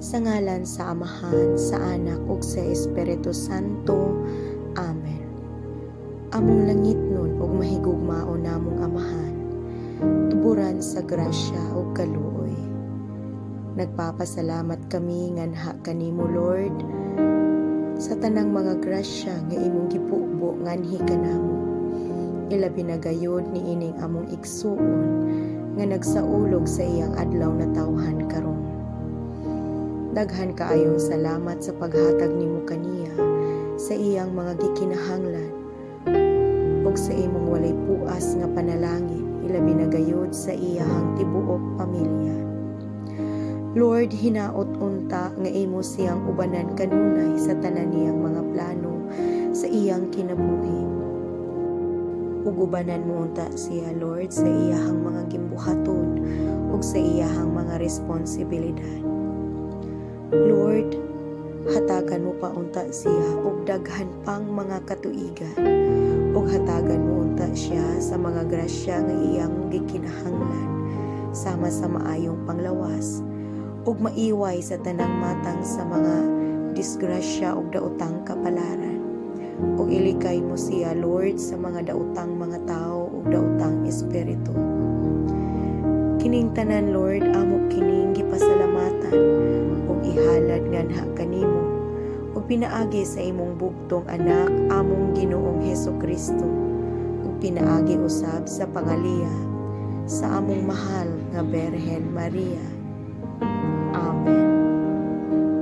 Sa ngalan sa Amahan, sa Anak ug sa Espiritu Santo. Amen. Among langitnon ug mahigugmaon namong Amahan, tuburan sa grasya ug kaluoy. Nagpapasalamat kami nganha kanimo, Lord, sa tanang mga grasya nga imong gibubo nganhi kanamo. Ilabi na gayud niining among igsuon nga nagsaulog sa iyang adlaw na tawhan karon. Daghan kaayong salamat sa paghatag nimo kaniya sa iyang mga gikinahanglan ug sa imong walay puas nga panalangin, ilabi na gayud sa iyahang tibuok pamilya. Lord, hinaot unta nga imo siyang ubanan kanunay sa tanan niyang mga plano sa iyang kinabuhi. Ug ubanan mo unta siya, Lord, sa iyahang mga gimbuhaton ug sa iyahang mga responsibilidad. Lord, hatagan mo pa unta siya og daghan pang mga katuigan ug hatagan mo unta siya sa mga grasya nga iyang gikinahanglan, sama sa maayong panglawas ug maiway sa tanang matang sa mga disgrasya ug daotang kapalaran. Ug ilikay mo siya, Lord, sa mga daotang mga tao ug daotang espiritu. Kining tanan, Lord, amo kining gipasalamatan ug ihalad nganha kanimo ug pinaagi sa imong bugtong Anak, among Ginoong Heso Kristo, ug pinaagi usab sa pangaliya sa among mahal nga Berhen Maria. Amen.